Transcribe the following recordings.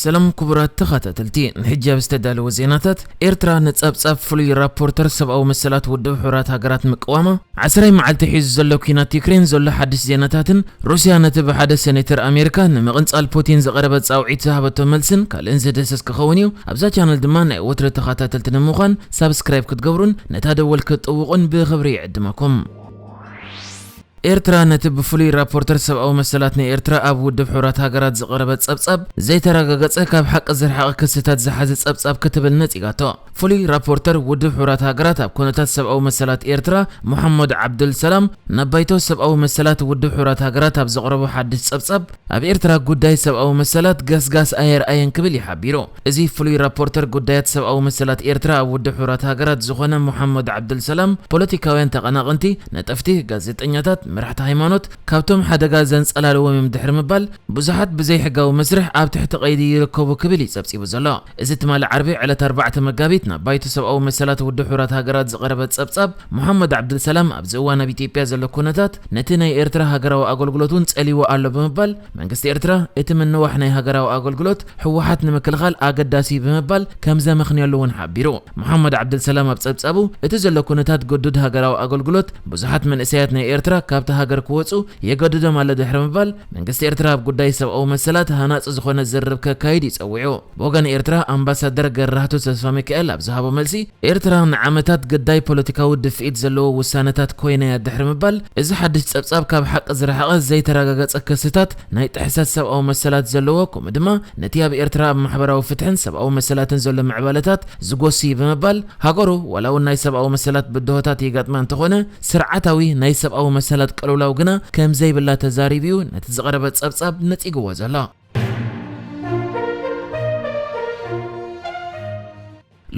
ሰላም ክቡራት ተኸታተልቲ፣ ንሕጂ ኣብ ዝተዳለወ ዜናታት፣ ኤርትራ ንጸብጻብ ፍሉይ ራፖርተር ሰብኣዊ መሰላት ውድብ ሕቡራት ሃገራት ምቅዋማ፣ ዓስራይ መዓልቲ ሒዙ ዘሎ ኲናት ዩክሬን ዘሎ ሓድሽ ዜናታትን፣ ሩስያ ነቲ ብሓደ ሴኔተር ኣሜሪካ ንምቕንጻል ፑቲን ዝቐረበ ጻውዒት ዝሃበቶ መልስን ካልእን ዝድህስስ ክኸውን እዩ። ኣብዛ ቻነል ድማ ናይ ወትሩ ተኸታተልቲ ንምዃን ሳብስክራይብ ክትገብሩን ነታ ደወል ክትጥውቑን ብኽብሪ ይዕድመኩም። ኤርትራ ነቲ ብፍሉይ ራፖርተር ሰብኣዊ መሰላት ናይ ኤርትራ ኣብ ውድብ ሕቡራት ሃገራት ዝቐረበ ጸብጻብ ዘይተረጋገጸ፣ ካብ ሓቂ ዝረሓቐ ክስታት ዝሓዘ ጸብጻብ ክትብል ነጺጋቶ። ፍሉይ ራፖርተር ውድብ ሕቡራት ሃገራት ኣብ ኩነታት ሰብኣዊ መሰላት ኤርትራ፣ መሐመድ ዓብዱል ሰላም፣ ናብ ባይቶ ሰብኣዊ መሰላት ውድብ ሕቡራት ሃገራት ኣብ ዘቕረቦ ሓድሽ ጸብጻብ፣ ኣብ ኤርትራ ጉዳይ ሰብኣዊ መሰላት ገስጋስ ኣየርኣየን ክብል እዩ ሓቢሩ። እዚ ፍሉይ ራፖርተር ጉዳያት ሰብኣዊ መሰላት ኤርትራ ኣብ ውድብ ሕቡራት ሃገራት ዝኾነ መሐመድ ዓብዱል ሰላም፣ ፖለቲካውያን ተቐናቐንቲ፣ ነጠፍቲ፣ ጋዜጠኛታት፣ መራሕቲ ሃይማኖት ካብቶም ሓደጋ ዘንጸላልዎም እዮም ድሕሪ ምባል፣ ብዙሓት ብዘይሕጋዊ መስርሕ ኣብ ትሕቲ ቀይዲ ይርከቡ ክብል እዩ ጸብጺቡ ዘሎ። እዚ ትማሊ ዓርቢ ዕለት ኣርባዕተ መጋቢት ናብ ባይቶ ሰብኣዊ መሰላት ውድብ ሕቡራት ሃገራት ዝቐረበ ጸብጻብ፣ መሐመድ ዓብዱል ሰላም ኣብዚ እዋን ኣብ ኢትዮጵያ ዘሎ ኩነታት ነቲ ናይ ኤርትራ ሃገራዊ ኣገልግሎት እውን ጸልይዎ ኣሎ ብምባል፣ መንግስቲ ኤርትራ እቲ ምንዋሕ ናይ ሃገራዊ ኣገልግሎት ህወሓት ንምክልኻል ኣገዳሲ እዩ ብምባል ከም ዘመኽንየሉ እውን ሓቢሩ። መሐመድ ዓብዱል ሰላም ኣብ ጸብጻቡ፣ እቲ ዘሎ ኩነታት ግዱድ ሃገራዊ ኣገልግሎት ብዙሓት መንእሰያት ናይ ኤርትራ ካብቲ ሃገር ክወጹ የገድዶም ኣሎ ድሕሪ ምባል፣ መንግስቲ ኤርትራ ኣብ ጉዳይ ሰብኣዊ መሰላት ሃናጺ ዝኾነ ዝርርብ ከካይድ እዩ ጸዊዑ። ብወገን ኤርትራ ኣምባሳደር ገራህቱ ተስፋሚካኤል ኣብ ዝሃቦ መልሲ፣ ኤርትራ ንዓመታት ግዳይ ፖለቲካዊ ድፍኢት ዘለዎ ውሳነታት ኮይና እያ ድሕሪ ምባል፣ እዚ ሓድሽ ጸብጻብ ካብ ሓቂ ዝረሓቐ ዘይተረጋገጸ ክስታት ናይ ጥሕሰት ሰብኣዊ መሰላት ዘለዎ፣ ከምኡ ድማ ነቲ ኣብ ኤርትራ ኣብ ማሕበራዊ ፍትሕን ሰብኣዊ መሰላትን ዘሎ ምዕባለታት ዝጎሲ እዩ ብምባል፣ ሃገሩ ዋላ እውን ናይ ሰብኣዊ መሰላት ብድሆታት ይገጥማ እንተኾነ፣ ስርዓታዊ ናይ ሰብኣዊ መሰላት ቅልውላው ግና ከም ዘይብላ ተዛሪቡ እዩ ነቲ ዝቐረበ ጸብጻብ ነጺግዎ ዘሎ።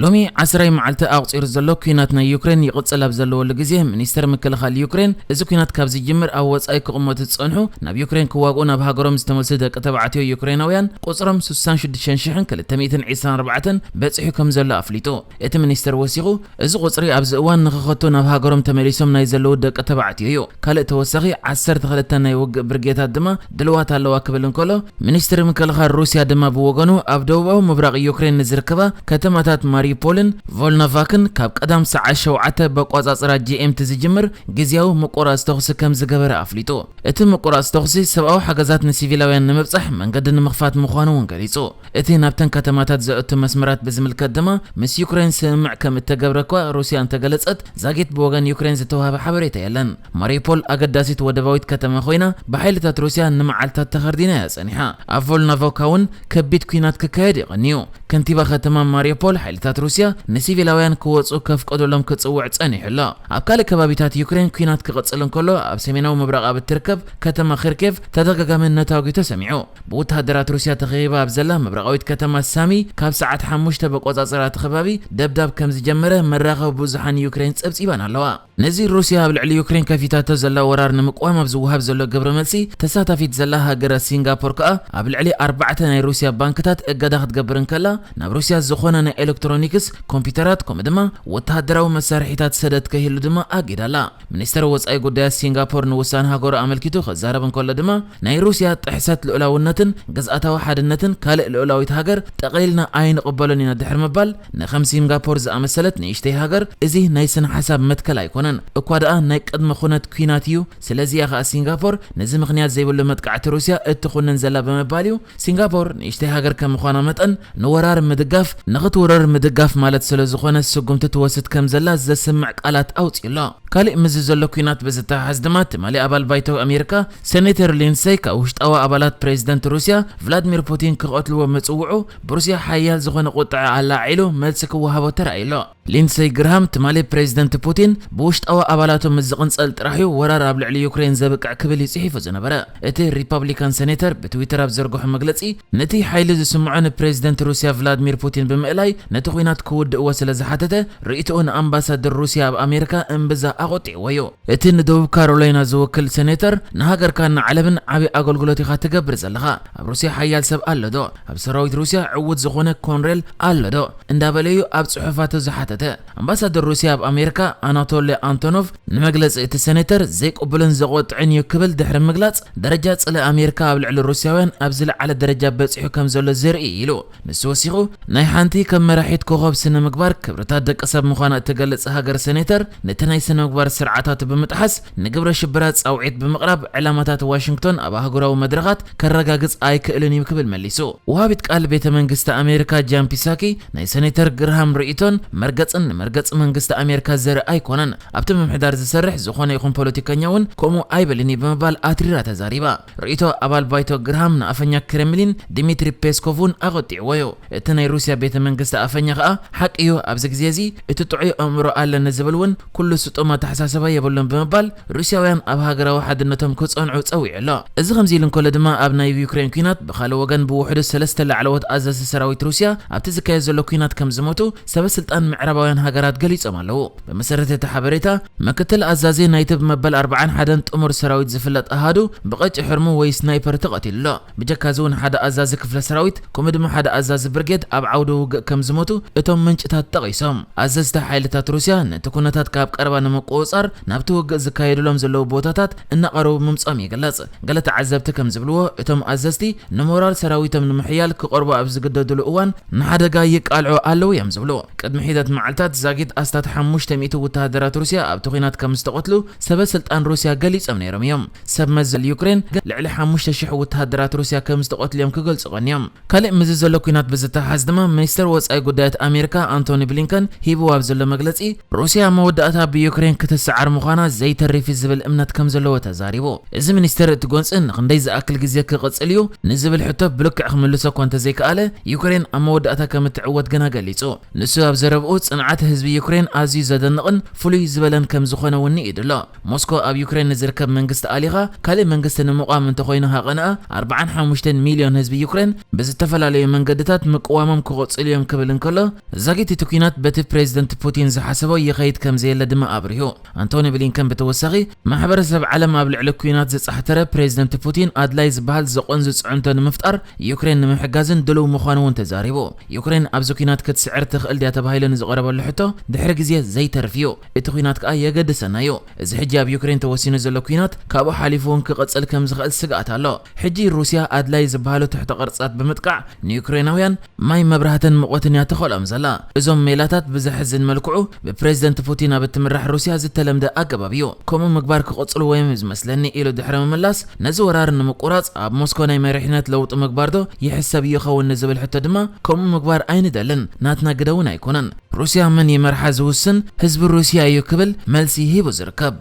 ሎሚ ዓስራይ መዓልቲ ኣቑጺሩ ዘሎ ኲናት ናይ ዩክሬን ይቕጽል ኣብ ዘለወሉ ግዜ፣ ሚኒስተር ምክልኻል ዩክሬን፣ እዚ ኲናት ካብ ዝጅምር ኣብ ወጻኢ ክቕመጡ ዝጸንሑ፣ ናብ ዩክሬን ክዋግኡ ናብ ሃገሮም ዝተመልሱ ደቂ ተባዕትዮ ዩክሬናውያን ቁጽሮም ስሳን ሽዱሽተን ሽሕን ክልተ ሚእትን ዕስራን ኣርባዕተን በጺሑ ከም ዘሎ ኣፍሊጡ። እቲ ሚኒስተር ወሲኹ፣ እዚ ቁጽሪ ኣብዚ እዋን ንኽኸቱ ናብ ሃገሮም ተመሊሶም ናይ ዘለዉ ደቂ ተባዕትዮ እዩ። ካልእ ተወሳኺ ዓሰርተ ክልተ ናይ ውግእ ብርጌታት ድማ ድልዋት ኣለዋ ክብል እንከሎ፣ ሚኒስትሪ ምክልኻል ሩስያ ድማ ብወገኑ፣ ኣብ ደቡባዊ ምብራቕ ዩክሬን ንዝርከባ ከተማታት ማሪዩፖልን ቮልኖቫክን ካብ ቀዳም ሰዓት ሸውዓተ በቋጻጽራ ጂ ኤም ቲ ዝጅምር ግዝያዊ ምቁራጽ ተኹሲ ከም ዝገበረ ኣፍሊጡ። እቲ ምቁራጽ ተኹሲ ሰብኣዊ ሓገዛት ንሲቪላውያን ንምብጻሕ መንገዲ ንምኽፋት ምዃኑ እውን ገሊጹ። እቲ ናብተን ከተማታት ዘእቱ መስመራት ብዝምልከት ድማ፣ ምስ ዩክሬን ስምምዕ ከም እተገብረ እኳ ሩስያ እንተገለጸት፣ ዛጊት ብወገን ዩክሬን ዝተዋህበ ሓበሬታ የለን። ማሪዩፖል ኣገዳሲት ወደባዊት ከተማ ኮይና፣ ብሓይልታት ሩስያ ንመዓልታት ተኸርዲና እያ ጸኒሓ። ኣብ ቮልኖቫካ እውን ከቢድ ኲናት ክካየድ እዩ ቀንዩ። ከንቲባ ከተማ ማሪዩፖል፣ ሓይልታት ሩስያ ንሲቪላውያን ክወጹ ከፍቀደሎም ክጽውዕ ጸኒሑ ኣሎ። ኣብ ካልእ ከባቢታት ዩክሬን ኲናት ክቕጽል እንከሎ፣ ኣብ ሰሜናዊ ምብራቕ ኣብ እትርከብ ከተማ ኸርኬቭ ተደጋጋሚ ነታጒ ተሰሚዑ። ብወተሃደራት ሩስያ ተኸቢባ ኣብ ዘላ ምብራቓዊት ከተማ ሳሚ፣ ካብ ሰዓት ሓሙሽተ በቆጻጽራ እቲ ከባቢ ደብዳብ ከም ዝጀመረ መራኸቢ ብዙሓን ዩክሬን ጸብጺበን ኣለዋ። ነዚ ሩስያ ኣብ ልዕሊ ዩክሬን ከፊታቶ ዘላ ወራር ንምቅዋም ኣብ ዝወሃብ ዘሎ ግብረ መልሲ ተሳታፊት ዘላ ሃገረ ሲንጋፖር ከኣ፣ ኣብ ልዕሊ ኣርባዕተ ናይ ሩስያ ባንክታት እገዳ ክትገብር እንከላ፣ ናብ ሩስያ ዝኾነ ናይ ኤሌክትሮኒክስ፣ ኮምፒውተራት፣ ከምኡ ድማ ወተሃደራዊ መሳርሒታት ሰደድ ከይህሉ ድማ ኣጊዳ ኣላ። ሚኒስተር ወጻኢ ጉዳያት ሲንጋፖር ንውሳነ ሃገሩ ኣመልኪቱ ክዛረብ እንከሎ ድማ፣ ናይ ሩስያ ጥሕሰት ልኡላውነትን ግዝኣታዊ ሓድነትን ካልእ ልኡላዊት ሃገር ጠቕሊልና ኣይንቕበሎን ኢና ድሕሪ ምባል፣ ንከም ሲንጋፖር ዝኣመሰለት ንእሽተይ ሃገር እዚ ናይ ስነ ሓሳብ መትከል ኣይኮነን። እኳ ደኣ ናይ ቅድመ ኩነት ኲናት እዩ፣ ስለዚ እያ ከኣ ሲንጋፖር ነዚ ምኽንያት ዘይብሉ መጥቃዕቲ ሩስያ እትኹንን ዘላ ብምባል እዩ። ሲንጋፖር ንእሽተይ ሃገር ከም ምዃና መጠን፣ ንወራር ምድጋፍ፣ ንኽትውረር ምድጋፍ ማለት ስለ ዝኾነ ስጉምቲ ትወስድ ከም ዘላ ዘስምዕ ቃላት ኣውጺኡ ኣሎ። ካልእ ምስዚ ዘሎ ኲናት ብዝተሓሓዝ ድማ፣ ትማሊ ኣባል ባይቶ ኣሜሪካ ሴኔተር ሊንድሰይ፣ ካብ ውሽጣዊ ኣባላት ፕሬዚደንት ሩስያ ቭላድሚር ፑቲን ክቐትልዎ ምጽውዑ፣ ብሩስያ ሓያል ዝኾነ ቁጥዐ ኣላዒሉ መልሲ ክወሃቦ ተራእዩ ኣሎ። ሊንድሰይ ግርሃም፣ ትማሊ ፕሬዚደንት ፑቲን ብውሽጣዊ ኣባላቱ ምስ ዝቕንጸል ጥራሕ እዩ ወራር ኣብ ልዕሊ ዩክሬን ዘብቅዕ ክብል እዩ ጽሒፉ ዝነበረ። እቲ ሪፓብሊካን ሴኔተር ብትዊተር ኣብ ዘርግሖ መግለጺ፣ ነቲ ሓይሊ ዝስምዖ ንፕሬዚደንት ሩስያ ቭላድሚር ፑቲን ብምእላይ፣ ነቲ ኲናት ክውድእዎ ስለ ዝሓተተ፣ ርእይቶኡ ንኣምባሳደር ሩስያ ኣብ ኣሜሪካ እምብዛ ኣቖጢዕዎ እዩ። እቲ ንደቡብ ካሮላይና ዝውክል ሴኔተር፣ ንሃገርካን ንዓለምን ዓቢ ኣገልግሎት ኢኻ ትገብር ዘለኻ። ኣብ ሩስያ ሓያል ሰብ ኣሎ ዶ? ኣብ ሰራዊት ሩስያ ዕዉት ዝኾነ ኮንሬል ኣሎ ዶ? እንዳበለ እዩ ኣብ ጽሑፋቱ ዝሓተ። ኣመልከተ። ኣምባሳደር ሩስያ ኣብ ኣሜሪካ ኣናቶሊ ኣንቶኖቭ ንመግለጺ እቲ ሴኔተር ዘይቅቡልን ዘቖጥዕን እዩ ክብል ድሕሪ ምግላጽ፣ ደረጃ ጽልኢ ኣሜሪካ ኣብ ልዕሊ ሩስያውያን ኣብ ዝለዓለ ደረጃ በጺሑ ከም ዘሎ ዘርኢ እዩ ኢሉ። ንሱ ወሲኹ፣ ናይ ሓንቲ ከም መራሒት ኮኸብ ስነ ምግባር ክብርታት ደቂ ሰብ ምዃና እትገልጽ ሃገር ሴኔተር፣ ነቲ ናይ ስነ ምግባር ስርዓታቱ ብምጥሓስ ንግብረ ሽበራ ጻውዒት ብምቕራብ ዕላማታት ዋሽንግቶን ኣብ ኣህጉራዊ መድረኻት ከረጋግጽ ኣይክእልን እዩ ክብል መሊሱ። ወሃቢት ቃል ቤተ መንግስቲ ኣሜሪካ ጃን ፒሳኪ ናይ ሴኔተር ግርሃም ርእይቶን መርገጽን ንመርገጽ መንግስቲ ኣሜሪካ ዘርኢ ኣይኮነን። ኣብቲ ምምሕዳር ዝሰርሕ ዝኾነ ይኹን ፖለቲከኛ እውን ከምኡ ኣይብልን እዩ ብምባል ኣትሪራ ተዛሪባ። ርእይቶ ኣባል ባይቶ ግርሃም ንኣፈኛ ክሬምሊን ዲሚትሪ ፔስኮቭ እውን ኣቐጢዕዎ እዩ። እቲ ናይ ሩስያ ቤተ መንግስቲ ኣፈኛ ከኣ ሓቂ እዩ፣ ኣብዚ ግዜ እዚ እቲ ጥዑይ ኣእምሮ ኣለኒ ዝብል እውን ኩሉ ስጡም ኣተሓሳስባ የብሉን ብምባል ሩስያውያን ኣብ ሃገራዊ ሓድነቶም ክጸንዑ ጸዊዑ ኣሎ። እዚ ከምዚ ኢሉ እንከሎ ድማ ኣብ ናይ ዩክሬን ኲናት ብኻልእ ወገን ብውሕዱ ሰለስተ ላዕለዎት ኣዘዝቲ ሰራዊት ሩስያ ኣብቲ ዝካየድ ዘሎ ኲናት ከም ዝሞቱ ሰበ ስልጣን ምዕራባውያን ሃገራት ገሊጾም ኣለዉ። ብመሰረት እቲ ሓበሬታ ምክትል ኣዛዚ ናይቲ ብመበል ኣርባዓን ሓደን ጥሙር ሰራዊት ዝፍለጥ ኣሃዱ ብቐጭ ሕርሙ ወይ ስናይፐር ተቐቲሉ ኣሎ። ብጀካ እዚ እውን ሓደ ኣዛዚ ክፍለ ሰራዊት ከምኡ ድማ ሓደ ኣዛዚ ብርጌድ ኣብ ዓውዲ ውግእ ከም ዝሞቱ እቶም ምንጭታት ጠቒሶም። ኣዘዝቲ ሓይልታት ሩስያ ነቲ ኩነታት ካብ ቀረባ ንምቁጽጻር ናብቲ ውግእ ዝካየድሎም ዘለዉ ቦታታት እናቐረቡ ምምጾም ይግለጽ። ገለ ተዓዘብቲ ከም ዝብልዎ እቶም ኣዘዝቲ ንሞራል ሰራዊቶም ንምሕያል ክቐርቡ ኣብ ዝግደድሉ እዋን ንሓደጋ ይቃልዑ ኣለዉ እዮም ዝብሉ። ቅድሚ ሒደት መዓልታት ዛጊት ኣስታት ሓሙሽተ ሚእቲ ወተሃደራት ሩስያ ኣብቲ ኲናት ከም ዝተቐትሉ ሰበ ስልጣን ሩስያ ገሊጾም ነይሮም እዮም። ሰብ መዚ ዩክሬን ግን ልዕሊ ሓሙሽተ ሽሕ ወተሃደራት ሩስያ ከም ዝተቐትሉ እዮም ክገልጹ ቀንዮም። ካልእ ምስዚ ዘሎ ኲናት ብዝተሓዝ ድማ ሚኒስተር ወጻኢ ጉዳያት ኣሜሪካ ኣንቶኒ ብሊንከን ሂብዎ ኣብ ዘሎ መግለጺ ሩስያ መወዳእታ ብዩክሬን ክትሰዓር ምዃና ዘይተርፍ እዩ ዝብል እምነት ከም ዘለዎ ተዛሪቡ። እዚ ሚኒስተር እቲ ጎንጺ ንኽንደይ ዝኣክል ግዜ ክቕጽል እዩ ንዝብል ሕቶ ብልክዕ ክምልሶ እኳ እንተዘይከኣለ ዩክሬን ኣብ መወዳእታ ከም እትዕወት ግና ገሊጹ። ንሱ ኣብ ዘረብኡ ጽንዓት ህዝቢ ዩክሬን ኣዝዩ ዘደንቕን ፍሉይ ዝበለን ከም ዝኾነ እውን ንኢዱ ኣሎ። ሞስኮ ኣብ ዩክሬን ንዝርከብ መንግስቲ ኣሊኻ ካልእ መንግስቲ ንምቋም እንተኾይኑ ሃቐንኣ ኣርባዓን ሓሙሽተን ሚልዮን ህዝቢ ዩክሬን ብዝተፈላለዩ መንገድታት ምቅዋሞም ክቕጽሉ እዮም ክብል እንከሎ ዛጊት እቲ ኲናት በቲ ፕሬዝደንት ፑቲን ዝሓሰቦ ይኸይድ ከም ዘየለ ድማ ኣብሪሁ። ኣንቶኒ ብሊንከን ብተወሳኺ ማሕበረሰብ ዓለም ኣብ ልዕሊ ኲናት ዝጻሕተረ ፕሬዝደንት ፑቲን ኣድላይ ዝበሃል ዘቖን ዝጽዕንቶ ንምፍጣር ዩክሬን ንምሕጋዝን ድሉው ምዃኑ እውን ተዛሪቡ። ዩክሬን ኣብዚ ኲናት ክትስዕር ትኽእል ድያ ተባሂሉ ንዝቐረበሉ ሕቶ ድሕሪ ግዜ ዘይተርፍ እዩ። እቲ ኲናት ከኣ የገድሰና እዩ። እዚ ሕጂ ኣብ ዩክሬን ተወሲኑ ዘሎ ኲናት ካብኡ ሓሊፉ እውን ክቕጽል ከም ዝኽእል ስግኣት ኣሎ። ሕጂ ሩስያ ኣድላይ ዝበሃሉ ትሕተ ቅርጽታት ብምጥቃዕ ንዩክሬናውያን ማይ መብራህትን ሙቐትን እያ ተኸልኦም ዘላ። እዞም ሜላታት ብዘሕዝን መልክዑ ብፕሬዝደንት ፑቲን ኣብ እትምራሕ ሩስያ ዝተለምደ ኣገባብ እዩ። ከምኡ ምግባር ክቕጽልዎ እዮም ዝመስለኒ ኢሉ ድሕሪ ምምላስ ነዚ ወራር ንምቁራጽ ኣብ ሞስኮ ናይ መሪሕነት ለውጢ ምግባር ዶ ይሕሰብ ይኸውን ንዝብል ሕቶ ድማ ከምኡ ምግባር ኣይንደልን፣ ናትና ግደ እውን ኣይኮነን። ሩስያ መን ይመርሓ ዝውስን ህዝቢ ሩስያ እዩ ክብል መልሲ ሂቡ ዝርከብ።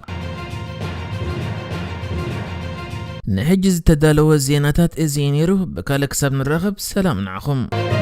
ንሕጂ ዝተዳለወ ዜናታት እዚ እዩ ነይሩ። ብካልእ ክሳብ ንራኸብ ሰላም ንዓኹም።